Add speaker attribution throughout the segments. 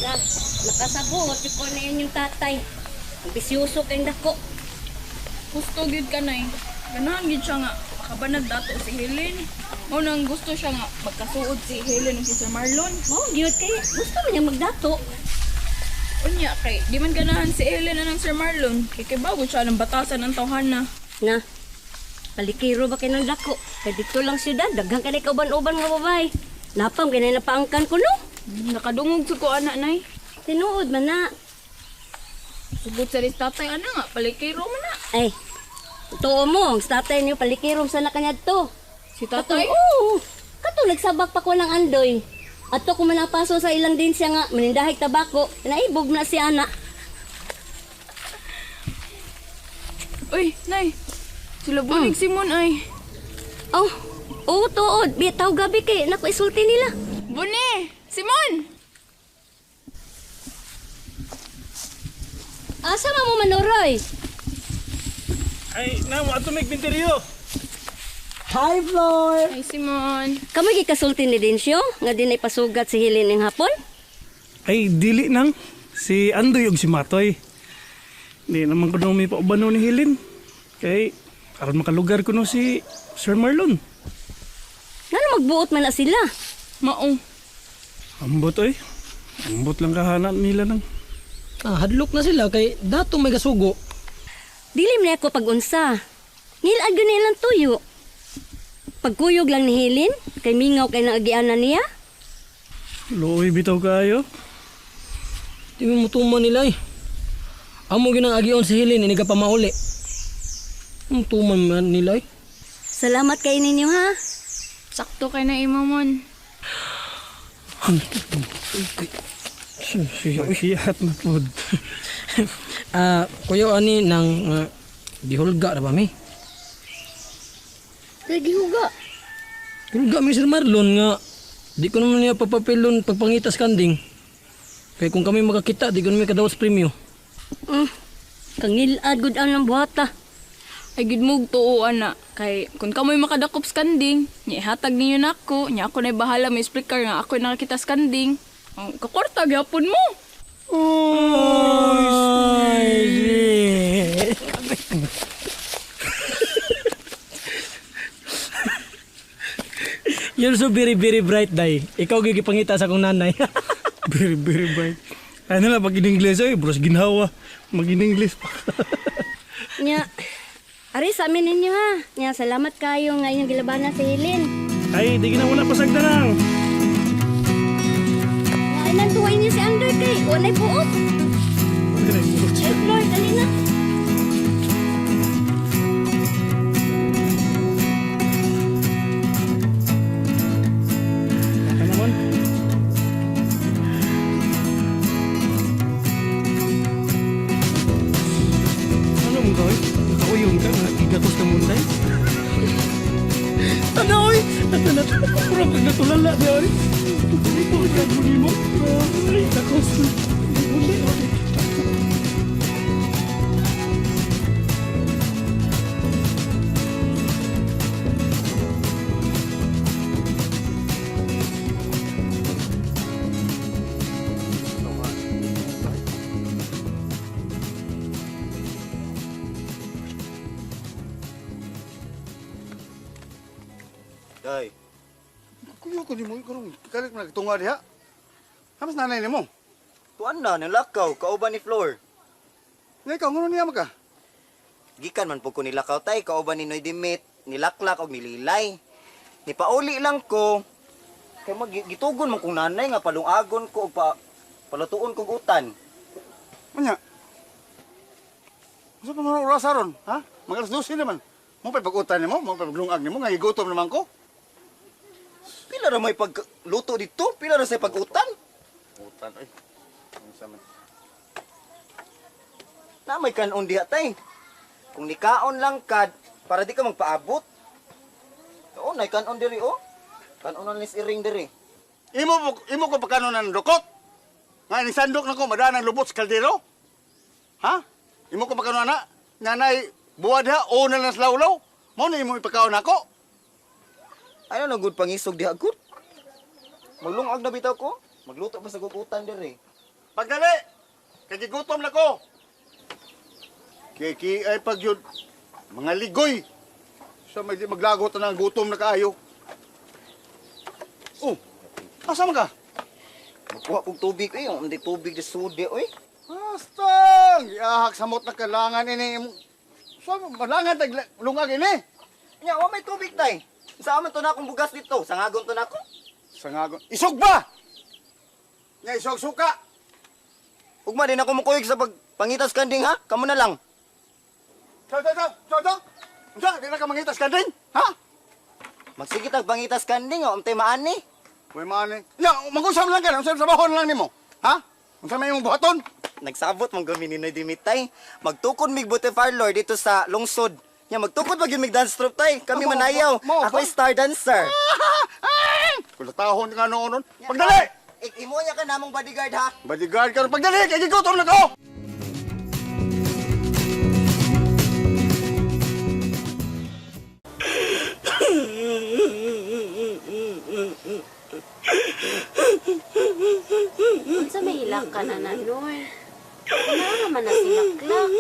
Speaker 1: Na, nakasabot ko na yun yung tatay. Ang bisyoso kay dako.
Speaker 2: Gusto gyud ka nay. Ganahan gyud siya nga makabanag dato si Helen. Mao nang gusto siya nga magkasuod si Helen ug si Sir Marlon.
Speaker 1: Mao gyud kay gusto man niya magdato.
Speaker 2: Unya kay di man ganahan si Helen anang Sir Marlon kay kay bago siya ng batasan ang tawhana.
Speaker 1: Na, palikiro ba kay nang dako? Kay dito lang siyudad, daghan kay kauban-uban nga babae. Napam kay na napaangkan ko no.
Speaker 2: Nakadungog sa ko ana nay.
Speaker 1: Tinuod man na.
Speaker 2: Sugot sa rin tatay ana nga palikiro man na.
Speaker 1: Ay, tuo mo, ang tatay niyo palikirom sa na kanya to.
Speaker 2: Si tatay.
Speaker 1: Kato, oo. Kato, nagsabak pa ko ng andoy. Ato ko manapaso sa ilang din siya nga, manindahig tabako, naibog na si ana.
Speaker 2: Uy, nay. Sila bunig Simon ay.
Speaker 1: Oh, oo, tuod. Bitaw gabi kay, naku, isulti nila.
Speaker 2: Buni! Simon!
Speaker 1: Asa man mo manuroy?
Speaker 3: Ay, namo ato may binteriyo.
Speaker 4: Hi, Flor!
Speaker 2: Ay Simon.
Speaker 1: Kamoy gikasulti ni Densyo, nga din ay pasugat si Helen ning hapon?
Speaker 3: Ay, dili nang. Si Andoy ug si Matoy. Di naman ko nung may paubano ni Helen. Kay, aron makalugar ko no si Sir Marlon.
Speaker 1: Ngano magbuot man na sila?
Speaker 2: Mao.
Speaker 3: Ambot oy. Ambot lang kahanan nila nang.
Speaker 4: Ah, hadlok na sila kay dato may kasugo.
Speaker 1: Dili man ako pag-unsa. Nilad gyud nilang tuyo. Pagkuyog lang ni Helen, kay mingaw kay nang agianan niya.
Speaker 3: Luoy bitaw kayo.
Speaker 4: Di mo mutuman nila eh. Amo ginang agion si Helen, ini ka pa mauli. Mutuman man nila eh.
Speaker 1: Salamat kay ninyo ha.
Speaker 2: Sakto kay na imo mon.
Speaker 3: Siyat na pod.
Speaker 4: Ah, kuya ani nang gihulga na ba mi?
Speaker 1: Kay gihuga.
Speaker 4: Hulga mi Sir Marlon nga di ko naman niya papapilon pagpangitas kanding. Kay kung kami makakita, di ko naman kadawat sa premyo.
Speaker 1: Kangilad gud ang ng buhata.
Speaker 2: Ay gid mo tuo ana kay kun kamoy makadakop sa kanding, nya ihatag ninyo nako, nya ako nay bahala mo explicar nga ako nakakita sa kanding. Ang kakwarta gyapon mo.
Speaker 4: Ay, You're so very, very bright, Day. Ikaw gigipangita sa akong nanay.
Speaker 3: Very, very bright. Ano lang, pag in-English ay, bros, ginhawa. Mag in-English pa.
Speaker 1: Nya, ari sa amin ninyo ha. Nya, salamat kayo nga inyong gilabanan si Helen.
Speaker 3: Ay, di gina wala pasagda lang.
Speaker 1: Nya, ay nanduhay niyo si Andoy kay walay buot. Ay, Flor, dali na.
Speaker 3: Ano naman? Ano mo gawin? Nakauyong ka, nagigakos ka muna. Ano oy? Ato na to. Puro kang natulala di oy. Ito ka mo. Ay, takos. Muna oy.
Speaker 5: Day. Kuyo ko nimo karong kalik man nagtunga diha. Hamas nanay nimo.
Speaker 6: Tuan na, nilakaw, kauban ni Flor.
Speaker 5: Nga ikaw ngono niya maka?
Speaker 6: Gikan man po ko nilakaw tay, kauban ni Noy Dimit, nilaklak og nililay. Nipauli lang ko. Kay mag gitugon man kong nanay nga palungagon ko og pa palutuon kog utan.
Speaker 5: Unya. Unsa pa man oras aron, ha? Mag alas 12 naman. Mo pa pag-utan nimo, mo pa paglungag nimo nga gigutom naman ko.
Speaker 6: Pila ra may pagluto dito? Pila ra say pag-utan?
Speaker 5: Utan oy. Unsa man?
Speaker 6: Na may kanon diha tay. Kung nikaon lang kad para di ka magpaabot. Oo, nay kanon diri oh. Kanon na ni iring diri.
Speaker 5: Imo ko pagkanon ng dukot. Nga ni sandok na ko madaan ang lubot sa kaldero. Ha? Imo ko pagkanon na nanay buwad ha o na lang sa lawlaw. Mo na imo ipakaon nako.
Speaker 6: Ano na good pangisog diha good? Maglungag na bitaw ko. Magluto pa sa gugutan diri.
Speaker 5: Pagdali! Kay gigutom na ko. Kiki ay pagyud mga ligoy. Sa may di maglagot na ang gutom na kaayo. Oh, asa man ka?
Speaker 6: Magkuha kog tubig eh, hindi tubig di sudi oy.
Speaker 5: Astang! Iahak samot na kalangan ini. Sa malangan tag lungag ini.
Speaker 6: Nya, wa may tubig tay. Sa man to na akong bugas dito, sangagon to na ako.
Speaker 5: Sangagon. Isog ba? Nya isog suka.
Speaker 6: Ugma din ako mukuyog sa pagpangitas kanding ha. Kamo na lang.
Speaker 5: Sa sa sa sa sa. Unsa di na ka mangitas kanding? Ha?
Speaker 6: Magsige tag pangitas kanding oh, untay maani.
Speaker 5: Way maani. Nya mag-usam lang ka, unsa trabaho na lang nimo? Ha? Unsa may imong buhaton?
Speaker 6: Nagsabot man gami ni Noy Dimitay. Magtukod mig beauty parlor dito sa lungsod. Nya magtukod pag yun mig dance troupe tay. Kami
Speaker 5: Amo,
Speaker 6: manayaw.
Speaker 5: mo, mo,
Speaker 6: Ako star dancer.
Speaker 5: Kulatahon ka noon. Pagdali!
Speaker 6: Imo niya ka namong bodyguard ha.
Speaker 5: Bodyguard ka pagdali kay gigutom na ko.
Speaker 1: Unsa may hilak ka na nanoy? Naa naman na si Laklak.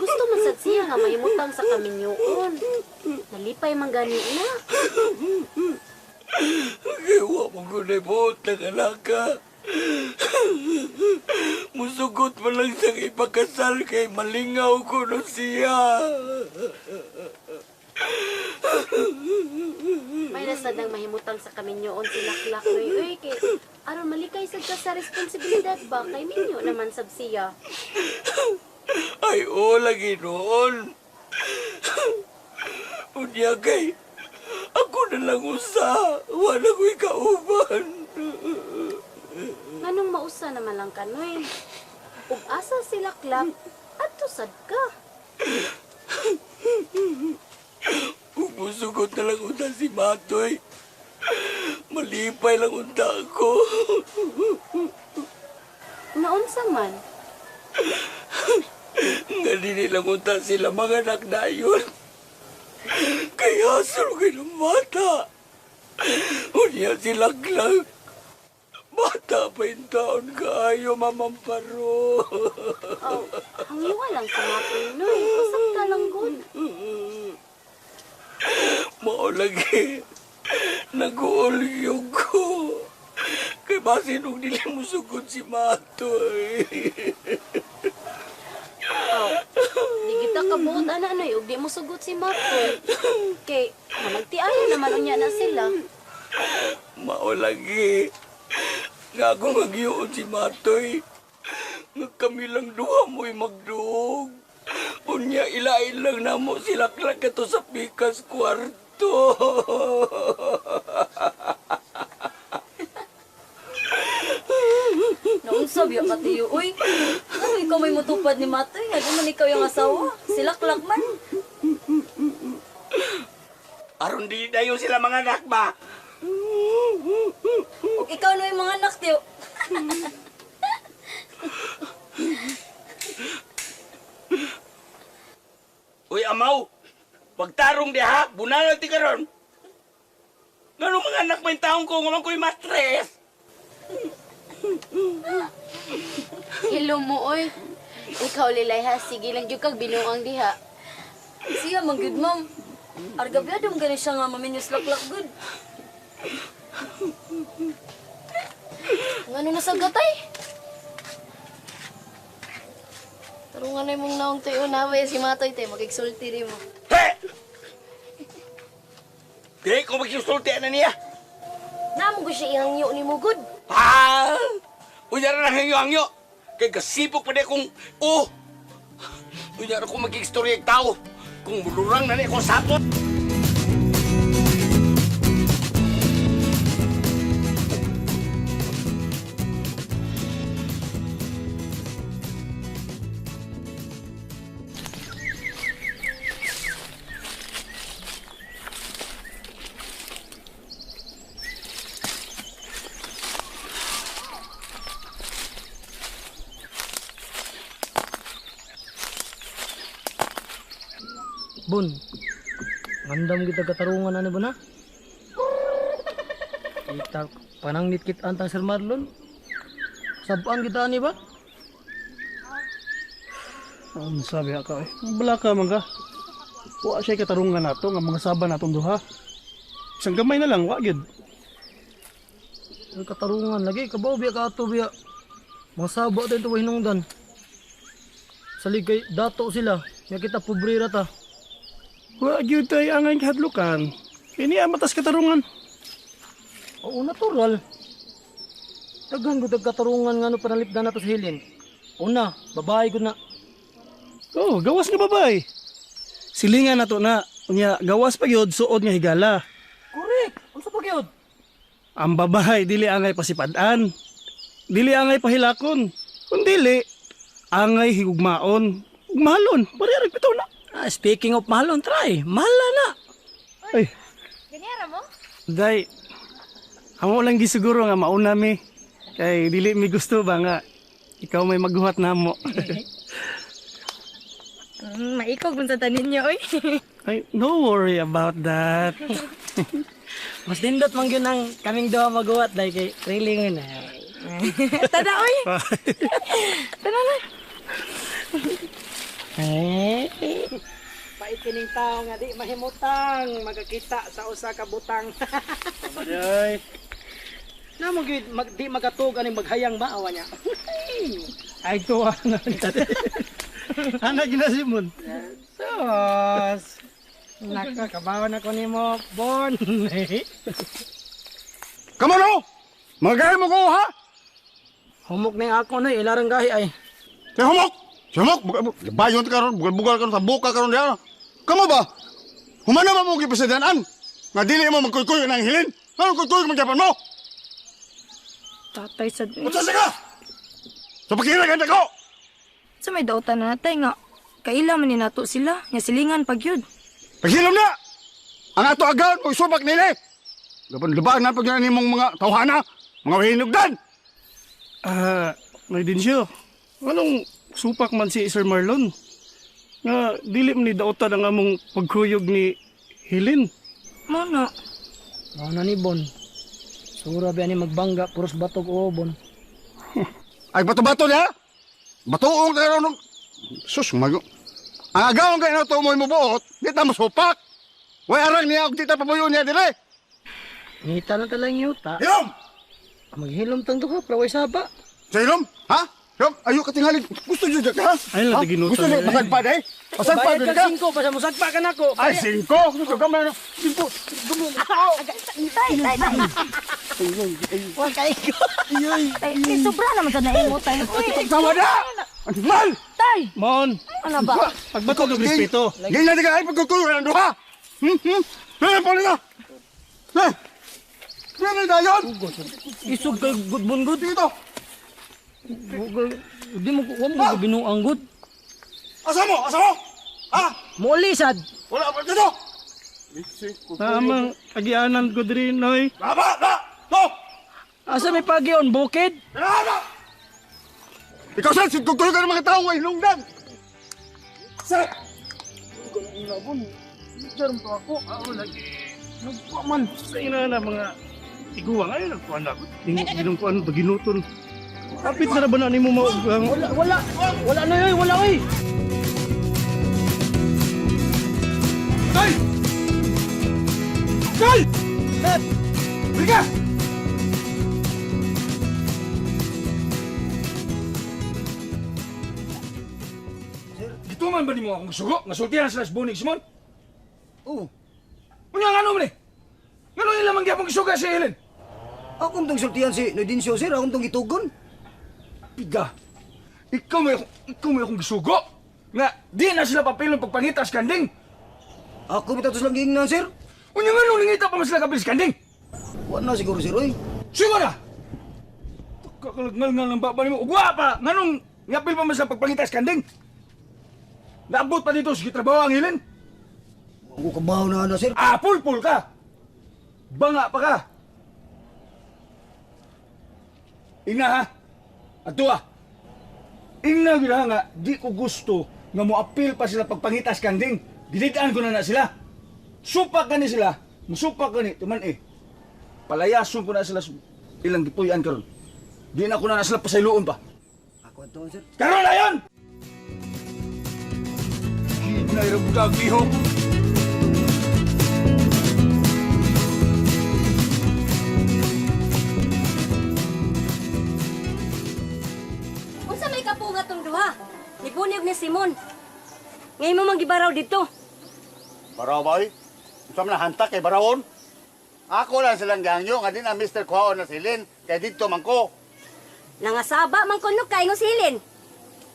Speaker 1: Gusto man sad siya nga mahimutang sa kaminyoon. Nalipay man gani na.
Speaker 7: Iwa mo ko na buot ng alaka. Musugot man lang siyang ipakasal kay malingaw ko no siya.
Speaker 1: May nasad nang mahimutang sa kaminyoon si Laklak noy. Uy, kay aron malikay sad ka sa responsibilidad ba kay minyo naman sab siya.
Speaker 7: Ay, oo lagi noon. Unya kay, ako na lang usa. Wala ko'y kauban.
Speaker 1: Nganong mausa naman lang ka noy. Ug asa si Laklak, adto sad ka.
Speaker 7: Kung musugot na lang unta si Matoy, malipay lang unta ako.
Speaker 1: Naunsa man?
Speaker 7: Nga dili lang unta sila mga anak na yun. Kaya hasol kayo ng bata. Unya sila lang. Bata pa yung taon kaayo, mamamparo.
Speaker 1: Oh, hangyawa lang sa Matoy noy. Usap ka lang gud.
Speaker 7: Mao lagi. Nag-uulyo ko. Kay basin og dili mo sugod si Matoy.
Speaker 1: Oh, di kita kabuot ana noy ug di mo sugot si Matoy. Kay malagtiayon naman unya na sila.
Speaker 7: Mao lagi. Nga ako magyuon si Matoy. Nga kami lang duha mo'y magduog. Unya ilain lang namo sila kato sa pikas kwarto.
Speaker 8: Naunsa biya ka tiyo, uy. Ano ikaw may mutupad ni Matoy? Ano man ikaw yung asawa? Silaklak man.
Speaker 7: Aron di dayon sila mga anak ba?
Speaker 8: Ug ikaw na yung mga anak, tiyo.
Speaker 7: Uy, amaw! Pagtarong di ha, bunalan ti karon. Ngano mga anak may taong ko, ngaman ko'y matres.
Speaker 9: Hello mo, oy. Ikaw, Lilay, ha? Sige lang, jud kag binuang diha.
Speaker 8: Siya man good, ma'am. Argabyado mo gani siya nga maminyos laklak good.
Speaker 9: Ngano na sa gatay? Tarungan na imong naong tayo na, si Matoy, tay. Magigsulti rin mo.
Speaker 7: He! Di ko magsusulti na niya.
Speaker 9: Namo ko siya ihangyo ni mo, good.
Speaker 7: Ha? Unya na hangyo-hangyo. Kay kasipok pa di akong oh. Unya ra ko magigstorya og tao. Kung mulurang na ni akong sapot.
Speaker 4: Bun, ngandam kita katarungan ani ba na? Kita panangnit kita antang Sir Marlon. Sabaan kita ani ba?
Speaker 3: Ano sabi ka eh? Bala ka man ka. Wa siya katarungan nato nga mga saba natong duha. Isang gamay na lang, wa gyud.
Speaker 4: Ang katarungan lagi kabaw biya ka ato biya. Mga saba tayo ito hinungdan. Salig kay dato sila. Nga kita pobre ra ta.
Speaker 3: Wa gyud tay angay kahadlukan. Kini ang matas katarungan.
Speaker 4: Oo, natural. Daghan gud ang katarungan nga no panalipdan nato sa Helen. Una, babae gud na.
Speaker 3: Oh, gawas nga babae. Silingan nato na. Unya, gawas pa gyud suod nga higala.
Speaker 4: Correct. Unsa pa gyud?
Speaker 3: Ang babae dili angay pasipad-an. Dili angay pahilakon. Kung dili, angay higugmaon. Ug mahalon, pareha ra bitaw na.
Speaker 4: Ah, speaking of mahalon, try. Mahala na.
Speaker 3: Ay,
Speaker 9: Ganyara mo?
Speaker 3: day. Amo lang gisiguro nga mauna mi. Kay dili mi gusto ba nga ikaw may maghuhat namo.
Speaker 9: Maikog man sa tanin niyo, oy.
Speaker 3: Ay, no worry about that.
Speaker 4: Mas nindot man gyud ang kaming duha maguhat dai kay really ngon na.
Speaker 9: Tada, oy. Tada na.
Speaker 4: Eh. Pait kining tao nga di mahimutang magakita sa usa ka butang.
Speaker 3: Ay,
Speaker 4: Namo gyud mag, di makatug aning maghayang ba awa niya.
Speaker 3: ay tuwa na. Ana ginasimon.
Speaker 4: Sus. Nakakabawan ako nimo, Bon.
Speaker 5: Kamo no! Magahi mo ko ha?
Speaker 4: Humok na yung ako na ilarang gahi ay.
Speaker 5: Kaya humok! Si humok! Bayon ka ron, bugal-bugal ka ron, tabuka ka ron diyan. Kamo ba? Humana ba mo gipresidentан? Nga dili mo magkuykuy ng hilin? Anong kuykuy magyapon mo?
Speaker 2: Tatay sad.
Speaker 5: Unsa sa ka? Sa pakiragan ako!
Speaker 2: Sa may dautan na natay nga kaila man ni nato sila nga silingan pag yun.
Speaker 5: Paghilom na! Ang ato agaw mo isubak nila! Laban lubaan na pag nimong mga tawhana, mga hinugdan!
Speaker 3: Ah, may din siya. Anong supak man si Sir Marlon? Nga dili man ni dautan ang among pagkuyog ni Hilin.
Speaker 2: Mo na.
Speaker 4: Mao na ni Bon. Sura ba ni magbangga puros batog o Bon.
Speaker 5: Ay bato-bato niya! Batuong ka ron! Sus, mago. Ang agaw kay nato mo imubuot, di ta masupak! Way arang niya og di ta pabuyo niya dire!
Speaker 4: Ngita na talang yuta.
Speaker 5: Hilom!
Speaker 4: Maghilom tang duha pero way saba.
Speaker 5: Sa hilom? Ha? Hilom? Ayo ka tingali. Gusto niyo ka? Ha?
Speaker 3: Ayun lang, ginutan
Speaker 5: Gusto niyo
Speaker 3: niya.
Speaker 5: masagpa day? Masagpa
Speaker 4: Bayad
Speaker 5: day
Speaker 4: kag
Speaker 5: ka?
Speaker 4: 5 pa sa musagpa ka nako.
Speaker 5: Ay, singko! Gusto ka man. Singko!
Speaker 1: Tay, tay, tay.
Speaker 4: Wa kay ko.
Speaker 1: Tay, kay sobra naman sa naimo tay. Uy,
Speaker 5: Sama na! Ang mal!
Speaker 1: tay.
Speaker 3: Mon,
Speaker 1: Ano ba?
Speaker 3: pagbato og respeto.
Speaker 5: Ganyan na ka ay pagkukuyo ng duha! Hmm? Hmm? Eh, pala na! Eh! Yan na dayon!
Speaker 4: Isog kay good Bon good.
Speaker 5: Dito!
Speaker 4: Di mo wa mo binuang good.
Speaker 5: Asa mo? Asa mo? Ha?
Speaker 4: Mouli sad.
Speaker 5: Wala pa dito!
Speaker 3: Tamang agianan ko diri noy.
Speaker 5: Baba! Ba! To!
Speaker 4: Asa may pagion bukid?
Speaker 5: Baba! Ikaw sir, sigkukuyo ka ng mga tao ng hinungdan! Sir!
Speaker 3: Jaron pa ako. Ako lagi. Nagkuha man sa ina na mga iguwang. Ay, nagkuha na ako. Ginong kuan ba ginuton. Kapit na ba na nimo mo ang
Speaker 4: Wala wala wala na yoy, wala oy.
Speaker 5: Tay! Tay! Halika!
Speaker 7: Gituman ba nimo akong sugo? Nga sultihan sila sa Boning Simon?
Speaker 6: Oo.
Speaker 7: Unya ngano man eh? Ngano ila man gyapon gisuga si Helen?
Speaker 6: Akong tong sultihan si Noidincio, sir. Akong tong gitugon.
Speaker 7: Piga. Ikaw may akong gisugo. Nga di na sila papilon pagpangitas kanding.
Speaker 6: Ako bitaw to silang giingnan, sir.
Speaker 7: Unya ngano nangita pa man sila kapil sa kanding?
Speaker 6: Wa na siguro, sir, oy.
Speaker 7: Siguro na! Kakalagmal ng baba nimo. Ugwa pa! Nganong ngapil pa man sila pagpangitas kanding? Naabot pa dito sa gitrabaho ang Helen?
Speaker 6: Ako kabaho na na, sir.
Speaker 7: Ah, pulpul ka! Banga pa ka! Ingna ha! Ato ah! Ingna gyud ha nga, di ko gusto nga moapil pa sila pagpangitas kanding. Gilitaan ko na na sila. Supak gani sila, musupak gani, tuman eh. Palayason ko na sila sa ilang gipuy-an karon. Di na ko na nasila pasayloon pa.
Speaker 6: Ako ato, sir.
Speaker 7: Karon na yun! Hinay ra budag lihok.
Speaker 1: Unsa may kapunga tong duha? Nibunyog ni Simon. Ngayon mo manggibaraw dito.
Speaker 5: Baraw ba oy? Unsa man ang hantak kay barawon? Ako lang silang gangyo nga din ang Mr. Kuhaon na silin kay didto man ko.
Speaker 1: Nangasaba man kuno kay ng silin.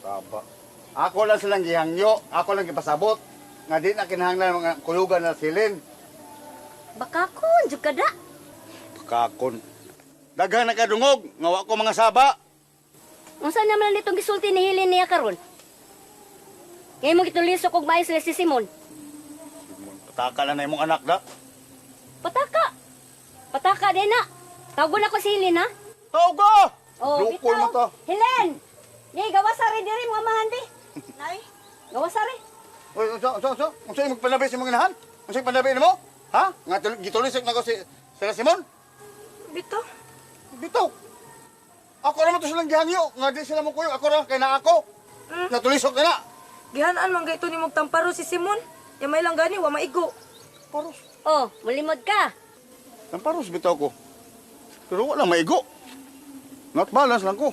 Speaker 5: Saba. Ako lang silang gihangyo, ako lang gipasabot nga di na kinahanglan mga kulugan na silin.
Speaker 1: Baka kun jud ka da.
Speaker 5: Kakon. Daghan na kadungog nga wa ko mga saba.
Speaker 1: Unsa naman lang ditong gisulti ni Helen niya karon? Ngayon mo gitulisok og maayo sila si Simon.
Speaker 5: Pataka lang na imong anak da.
Speaker 1: Pataka. Pataka din na. Tawgon ako si Helen ha.
Speaker 5: Tawag ka!
Speaker 1: Oh,
Speaker 5: Lukol mo to.
Speaker 1: Helen! Ngay gawa sa rin diri mga amahan di. Nay, gawa sa rin.
Speaker 5: Uy, unsa unsa unsa? Unsa imong panabi sa imong inahan? Unsa imong panabi nimo? Ha? Nga gitulisok na ko si sila Simon?
Speaker 8: Bitaw.
Speaker 5: Bitaw. Ako naman to silang gihangyo nga di sila mo kuyog. Ako ra kay naa ako. Natulisok na na.
Speaker 8: Gihanaan man gayto ni tamparo si Simon. Yamay lang gani wa maigo.
Speaker 5: Paros.
Speaker 1: Oh, mulimod ka.
Speaker 5: Tamparos bitaw ko. Pero wala maigo. Not balance lang ko.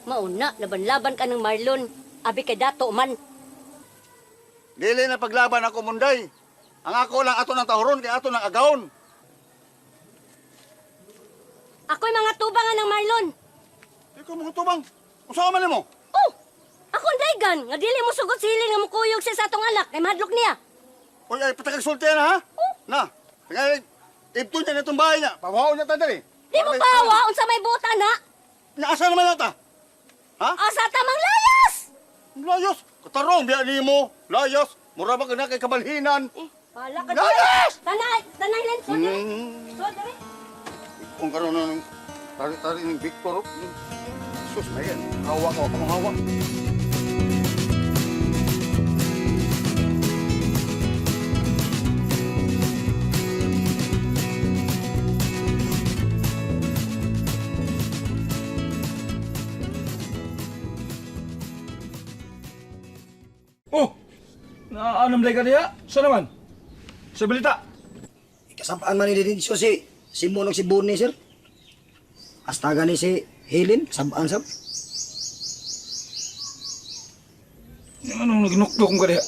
Speaker 1: Mauna, laban-laban ka ng Marlon. Abi kay dato man.
Speaker 5: Dili na paglaban ako munday. Ang ako lang ato ng tahuron kay ato ng agawon.
Speaker 1: Ako'y mga tubangan ng Marlon.
Speaker 5: Ikaw mga tubang. Unsa man nimo?
Speaker 1: Oh, ako ang daygan. Nga dili mo sugot si Helen nga mukuyog siya sa atong anak. Kay mahadlok niya.
Speaker 5: Uy, ay patakag sulti na ha?
Speaker 1: Oh.
Speaker 5: Na. Tingali ibton niya na itong bahay niya. Pawaon niya ta dali.
Speaker 1: Di mo pawa unsa may buta na.
Speaker 5: Naasa naman nata? Ha?
Speaker 1: Asa tamang layas.
Speaker 5: Layos. Katarong biya nimo. Layos. Mura ba ka na kay kabalhinan?
Speaker 1: Eh, wala ka.
Speaker 5: Layas!
Speaker 1: Tanay, tanay Helen. So, diri.
Speaker 5: Mm.
Speaker 1: So, diri.
Speaker 5: Kung karon ng tari-tari ng Victor. Sus, mayan. Hawa ko, akong hawa.
Speaker 7: Oh! Naanam day ka diha? Sa naman? Sa balita?
Speaker 6: Kasapaan man ni dito si Simon og si Bonnie, sir. Hasta gani si Helen, sabaan sab.
Speaker 7: Anong naginukdok kong ka diha?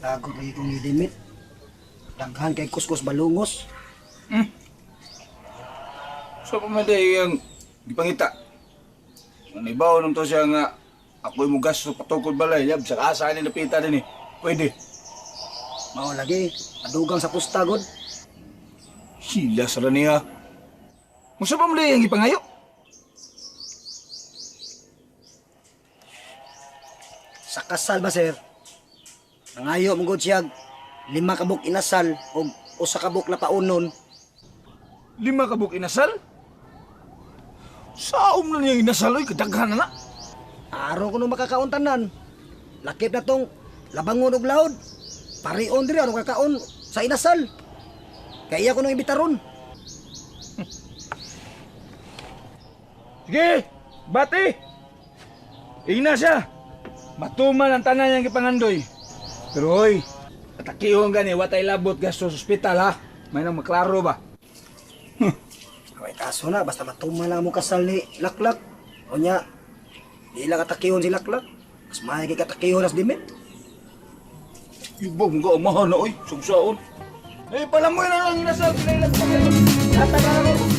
Speaker 6: Lagot lagi kong gidimit. Daghan kay kuskus balungos.
Speaker 7: So pa man day ang gipangita. Ang ibaw nung to siya nga ako'y mo gasto patukod balay, yab sa asa ni napita din eh. Pwede.
Speaker 6: Mao lagi, adugang sa pusta god.
Speaker 7: Sila sa niya. Musa pa man day ang gipangayo?
Speaker 6: Sa kasal ba, sir? Nangayo mo gud siya 5 ka buok inasal og 1 ka buok na paunon.
Speaker 7: 5 ka buok inasal? Saom na niyang inasal oy, kadaghan na na.
Speaker 6: Aron ko nung makakaon tanan. Lakip na tong labangon og laod. Parion diri aron kakaon sa inasal. Kaya iya ko nung imbitaron.
Speaker 7: Sige, bati. Ingna siya. Matuman ang tanan niyang gipangandoy. Pero hoy, atakihon gani, watay labot gasto sa ospital ha. May nang maklaro ba?
Speaker 6: Ay, kaso na, basta matuman lang mo kasal ni Laklak. O nya, di lang katakihon si Laklak. Mas may kay katakihon as dimit.
Speaker 7: Iba mong kaamahan na oy, sugsaon. Eh, palamoy na lang inasal, pinailag pa kayo. Tatagal ako.